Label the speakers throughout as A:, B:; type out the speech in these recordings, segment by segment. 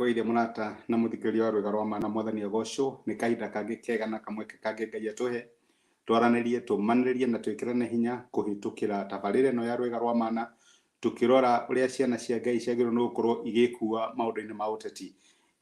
A: Ndakũgeithia mũrata na mũthikĩrĩria wa Rwĩga rwa Ma na Mwathani agocwo. Nĩ kahinda kangĩ kega na kamweke kangĩ Ngai atũhe twaranĩrie, tũmanĩrĩrie na twĩkĩrane hinya kũhĩtũkĩra tabarĩra ĩno ya Rwĩga rwa Mana, tũkĩrora ũrĩa ciana cia Ngai ciagĩrĩirwo nĩ gũkorwo igĩkua maũndũ-inĩ ma ũteti.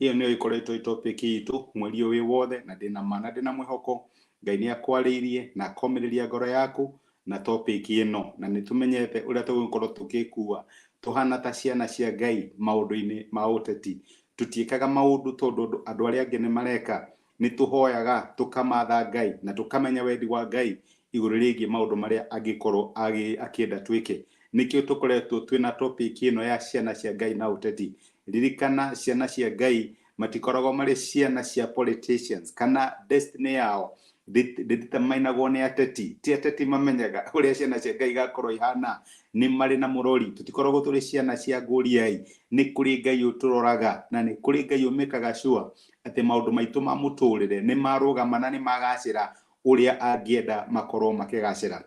A: Ĩyo nĩyo ĩkoretwo ĩ topic itũ mweri ũyũ wĩ wothe, na ndĩna ma na ndĩna mwĩhoko Ngai nĩ akwarĩirie na akomĩrĩria ngoro yaku na topic ĩno, na nĩ tũmenyete ũrĩa tũgũkorwo tũgĩkua tũhana ta ciana cia Ngai maũndũ-inĩ ma ũteti. Tũtiĩkaga maũndũ tondũ andũ arĩa angĩ nĩ mareka. Nĩ tũhoyaga tũkamatha Ngai na tũkamenya wendi wa Ngai igũrũ rĩgiĩ maũndũ marĩa angĩkorwo akĩenda twĩke. Nĩkĩo tũkoretwo twĩna topic ĩno ya ciana cia Ngai na ũteti. Ririkana, ciana cia Ngai matikoragwo marĩ ciana cia politicians, kana destiny yao ndĩtamainagwo nĩ ateti. Ti ateti mamenyaga ũrĩa ciana cia Ngai igakorwo ihana, nĩ marĩ na mũrori. Tũtikoragwo tũrĩ ciana cia ngũriai. Nĩ kũrĩ Ngai ũtũroraga na nĩ kũrĩ Ngai ũmĩkaga sure atĩ maũndũ maitũ ma mũtũrĩre nĩ marũgama na nĩ magacĩra ũrĩa angĩenda makorwo makĩgacĩra.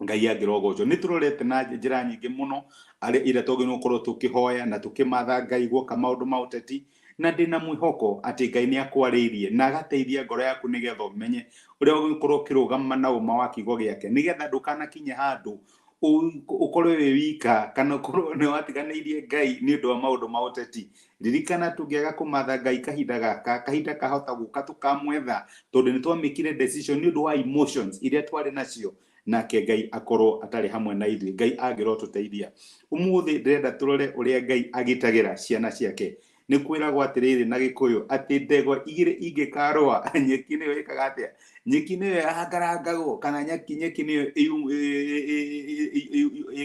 A: Ngai angĩrogocwo. Nĩ tũrorete na njĩra nyingĩ mũno arĩa iria twagĩrĩirwo gũkorwo tũkĩhoya na tũkĩmatha Ngai guoka maũndũ ma ũteti, na ndĩna mwĩhoko atĩ Ngai nĩ akwarĩirie na agateithia ngoro yaku nĩgetha ũmenye ũrĩa ũgũkorwo ũkĩrũgama na ũma wa kiugo gĩake, nĩgetha ndũkanakinye handũ ũkorwo wĩ wika kana ũkorwo nĩ watiganĩirie Ngai nĩ ũndũ wa maũndũ ma ũteti. Ririkana, tũngĩaga kũmatha Ngai kahinda gaka, kahinda kahota gũka tũkamwetha tondũ nĩ twamĩkire decision nĩ ũndũ wa emotions iria twarĩ nacio, nake Ngai akorwo atarĩ hamwe na ithuĩ. Ngai angĩrotũteithia. Ũmũthĩ ndĩrenda tũrore ũrĩa Ngai agitagĩra ciana ciake. Nĩ kwĩragwo atĩrĩrĩ na Gĩkũyũ atĩ ndegwa igĩrĩ ingĩkarũa, nyeki nĩyo ĩkaga atĩa? Nyeki nĩyo ĩrangarangagwo, kana nyeki nĩyo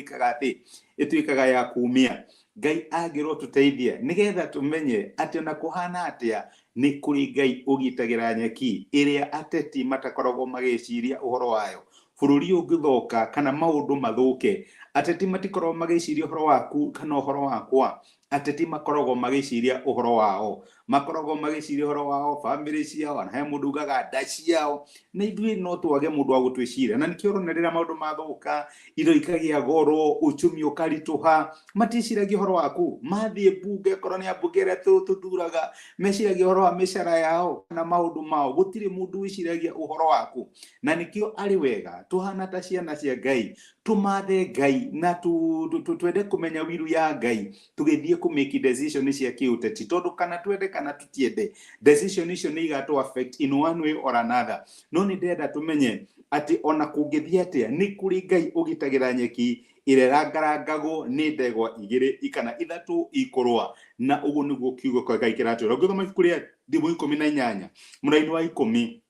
A: ĩkaga atĩ ĩtuĩkaga ya kumia. Ngai angĩrotũteithia nĩgetha tũmenye atĩ ona kũhana atĩa nĩ kũrĩ Ngai ũgitagĩra nyeki ĩrĩa ateti matakoragwo magĩciria ũhoro wayo. Bũrũri ũngĩthũka kana maũndũ mathũke, ateti matikoragwo magĩciria ũhoro waku kana ũhoro wakwa. Ateti makoragwo magĩciria ũhoro wao, makoragwo magĩciria ũhoro wao, bamĩrĩ ciao, na he mũndũ ugaga nda ciao, na ithuĩ no twage mũndũ wa gũtwĩciria. Na nĩkĩo ũrona rĩrĩa maũndũ mathũka, indo ikagĩa goro, uchumi ũkaritũha, maticiragia ũhoro waku. Mathiĩ mbunge, korwo nĩ ambunge arĩa tũthuraga, meciragia ũhoro wa mĩcara yao na maũndũ mao. Gũtirĩ mũndũ wĩciragia ũhoro waku. Na nĩkĩo arĩ wega tũhana ta ciana cia Ngai tũmathe Ngai na twende kũmenya wiru ya Ngai tũgĩthiĩ kũ make decision cia kĩũteti, tondũ kana twende kana tũtiende, decision icio nĩ igatũ affect in one way or another. No nĩ ndĩrenda tũmenye atĩ ona kũngĩthiĩ atĩa, nĩ kũrĩ Ngai ũgitagĩra nyeki ĩrĩa ĩrangarangagwo nĩ ndegwa igĩrĩ kana ithatũ ikũrũa. Na ũguo nĩguo kiugo kĩa Ngai kĩratwĩra. Ũngĩthoma ibuku rĩa Thimo 18 mũraini wa 10,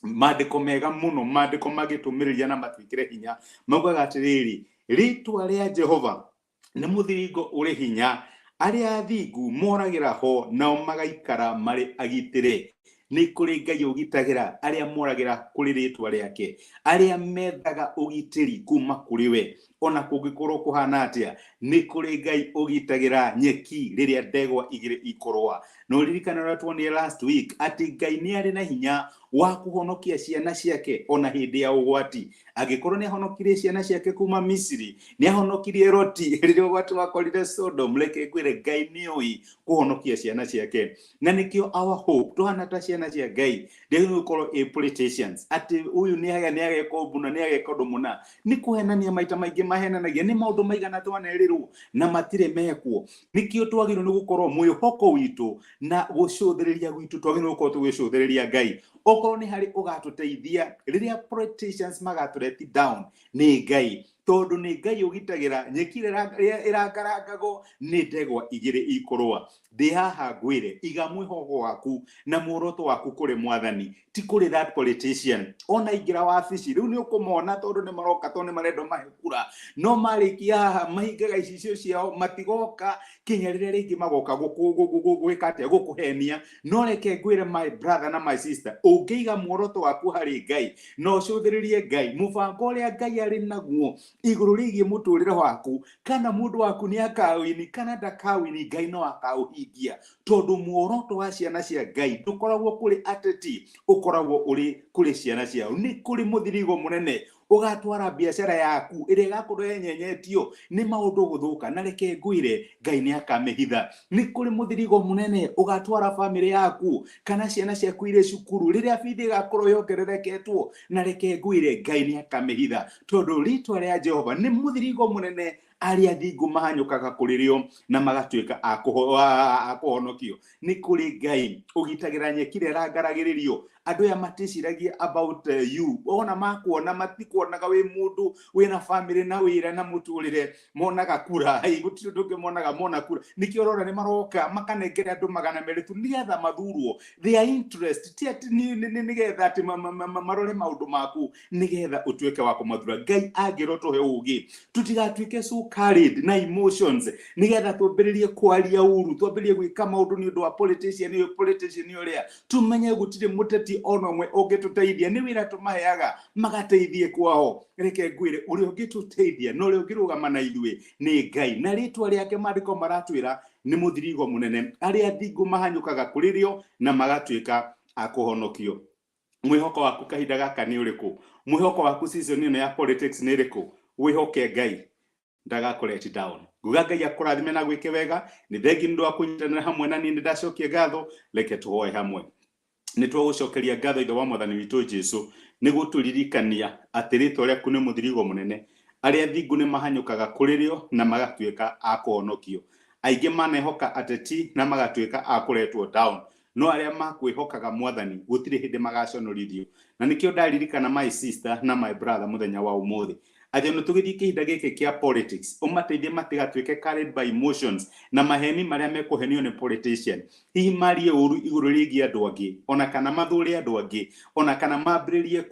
A: maandĩko mega mũno, maandĩko mangĩtũmĩrĩria na matwĩkĩre hinya, maugaga atĩrĩrĩ, rĩtwa rĩa Jehova nĩ mũthiringo ũrĩ hinya, arĩa athingu moragĩra ho nao magaikara marĩ agitĩre. Nĩ kũrĩ Ngai ũgitagĩra arĩa moragĩra kũrĩ rĩtwa rĩake, arĩa methaga ũgitĩri kuma kũrĩ we. Ona kũngĩkorwo kũhana atĩa, nĩ kũrĩ Ngai ũgitagĩra nyeki rĩrĩa ndegwa igĩrĩ ikũrũa. Na ũririkane ũrĩa tuonire last week atĩ Ngai nĩ arĩ na hinya wa kũhonokia ciana ciake ona hĩndĩ ya ũgwati. Angĩkorwo nĩ ahonokirie ciana ciake kuma Misiri, nĩ ahonokirie Loti rĩrĩa ũgwati wakorire Sodom, reke ngwĩre Ngai nĩ oĩ kũhonokia ciana ciake. Na nĩkĩo our hope tũhana ta ciana cia Ngai ndĩagĩrĩirwo gũkorwo ĩ politicians, atĩ ũyũ nĩ ageka ũndũ mũna, nĩ ageka ũndũ mũna. Nĩ kũhenania maita maingĩ mahenanagia. Nĩ maũndũ maigana twanerĩrwo na matirĩ mekwo. Nĩkĩo twagĩrĩirwo nĩ gũkorwo mwĩhoko witũ na gũcũthĩrĩria gwitũ, twagĩrĩirwo gũkorwo tũgĩcũthĩrĩria Ngai. Okorwo nĩ harĩ ũgatũteithia rĩrĩa politicians magatũ let down, nĩ Ngai, tondũ nĩ Ngai ũgitagĩra nyeki ĩrĩa ĩrangarangagwo nĩ ndegwa igĩrĩ ikũrũa. Ndĩ haha ngwĩre, iga mwĩhoko waku na muoroto waku kũrĩ Mwathani, ti kũrĩ that politician. Ona ingĩra wabici rĩu nĩ ũkũmona tondũ nĩ maroka, tondũ nĩ marenda mahe kura, no marĩkia haha mahingaga icicio ciao, matigoka kinya rĩrĩa rĩngĩ magoka gwĩka atĩa? Gũkũhenia. No reke ngwĩre, my brother na my sister, ũngĩiga muoroto waku harĩ Ngai na ũcũthĩrĩrie Ngai, mũbango ũrĩa Ngai arĩ naguo igũrũ rĩgiĩ mũtũrĩre waku, kana mũndũ waku nĩ akawini kana ndakawini, Ngai no akaũhingia, tondũ muoroto wa ciana cia Ngai ndũkoragwo kũrĩ ateti, ũkoragwo ũrĩ kũrĩ ciana ciao. Nĩ kũrĩ mũthirigo mũnene. Ũgatwara biacara yaku ĩrĩa ĩgakorwo yenyenyetio nĩ maũndũ gũthũka, na reke ngwĩre Ngai nĩ akamĩhitha. Nĩ kũrĩ mũthirigo mũnene ũgatwara bamĩrĩ yaku kana ciana ciaku irĩ cukuru rĩrĩa bithi ĩgakorwo yongerereketwo, na reke ngwĩre Ngai nĩ akamĩhitha, tondũ rĩtwa rĩa Jehova nĩ mũthirigo mũnene. Arĩa athingu mahanyũkaga kũrĩ rĩo na magatuĩka a kũhonokio. Nĩ kũrĩ Ngai ũgitagĩra nyeki ĩrĩa ĩrangaragĩrĩrio. Andũ aya maticiragia about you, ona makuona matikuonaga wĩ mũndũ wĩna family na wĩra na mũtũrĩre, monaga kura. Hei, gũtirĩ ũndũ ũngĩ monaga, mona kura. Nĩkĩo ũrona nĩ maroka makanengere andũ 200 tu nĩgetha mathurwo. Their interest ti atĩ nĩgetha atĩ marore maũndũ maku nĩgetha ũtuĩke wa kũmathura. Ngai angĩrotũhe ũgĩ tũtigatuĩke so carried na emotions nĩgetha twambĩrĩrie kwaria ũru, twambĩrĩrie gwĩka maũndũ nĩ ũndũ wa politician ũyũ, politician ũrĩa. Tumenye gũtirĩ mũteti ona ũmwe ũngĩtũteithia, nĩ wĩra tũmaheaga magateithie kwao. Reke ngwĩre, ũrĩa ũngĩtũteithia na ũrĩa ũngĩrũgama na ithuĩ nĩ Ngai, na rĩtwa rĩake maandĩko maratwĩra nĩ mũthirigo mũnene. Arĩa athingu mahanyũkaga kũrĩ rĩo na magatuĩka a kũhonokio. Mwĩhoko waku kahinda gaka nĩ ũrĩkũ? Mwĩhoko waku season ĩno ya politics nĩ ĩrĩkũ? Wĩhoke Ngai ndagakũ let down. Nguga Ngai akũrathime na gwĩke wega. Nĩ thengi nĩ ũndũ wa kũnyitanĩra hamwe na niĩ, nĩ ndacokia ngatho. Reke tũhoe hamwe. Nĩ twagũcokeria ngatho Ithe wa Mwathani witũ Jesu nĩ gũtũririkania atĩ rĩtwa rĩaku nĩ mũthirigo mũnene. Arĩa athingu nĩ mahanyũkaga kũrĩ rĩo na magatuĩka a kũhonokio. Aingĩ manehoka ateti na magatuĩka a kũretwo down, no arĩa makwĩhokaga Mwathani gũtirĩ hĩndĩ magaconorithio. Na nĩkĩo ndaririkana my sister na my brother mũthenya wa ũmũthĩ atĩ ona tũgĩthiĩ kĩhinda gĩkĩ kĩa politics, ũmateithie matigatuĩke carried by emotions na maheni marĩa mekũhenio nĩ politician, hihi marie ũru igũrũ rĩgiĩ andũ angĩ, ona kana mathũre andũ angĩ, ona kana mambĩrĩrie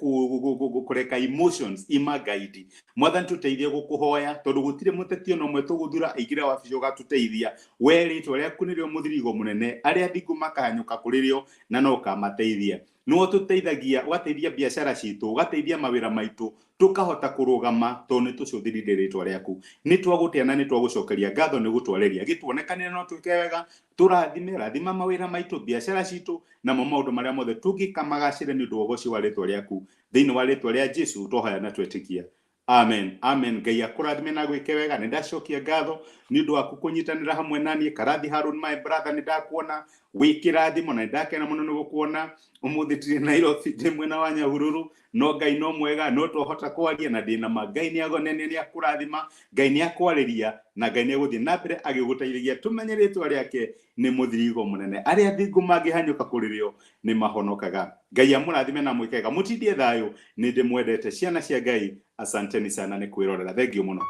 A: kũreka emotions imagaidi. Mwathani, tũteithie gũkũhoya, tondũ gũtirĩ mũteti ona ũmwe tũgũthura aingĩre wabici ũgatũteithia. We rĩtwa rĩaku nĩrĩo mũthirigo mũnene, arĩa athingu makahanyũka kũrĩ rĩo na no ũkamateithia. Nĩwe ũtũteithagia, ũgateithia biacara citũ, ũgateithia mawĩra maitũ, tũkahota kũrũgama tondũ nĩ tũcũthĩrĩirie rĩtwa rĩaku. Nĩ twagũtĩa na nĩ twagũcokeria ngatho nĩ gũtwarĩria. Gĩtuonekanĩre no twĩke wega, tũrathime, rathima mawĩra maitũ, biacara citũ, namo maũndũ marĩa mothe tũngĩka magacĩre nĩ ũndũ wa ũgoci wa rĩtwa rĩaku. Thĩinĩ wa rĩtwa rĩa Jesu twahoya na twetĩkia. Amen. Amen. Ngai akũrathime na gwĩke wega. Nĩ ndacokia ngatho nĩ ũndũ waku kũnyitanĩra hamwe na niĩ. Karathi Harun, my brother, nĩ ndakuona wĩ kĩrathimo na nĩ ndakena mũno nĩ gũkuona. Ũmũthĩ ndirĩ Nairobi, ndĩ mwena wa Nyahururu, no Ngai no mwega, no twahota kwaria na ndĩna ma Ngai nĩ akũrathima, Ngai nĩ akwarĩria na Ngai nĩ egũthiĩ na mbere agĩgũteithagia. Tũmenye rĩtwa rĩake nĩ mũthirigo mũnene, arĩa athingu mangĩhanyũka kũrĩ rĩo nĩ mahonokaga. Ngai amũrathime na mwĩke wega, mũtindie thayũ. Nĩ ndĩmwendete ciana cia Ngai. Asanteni sana nĩ kwĩrorera, thengiũ mũno.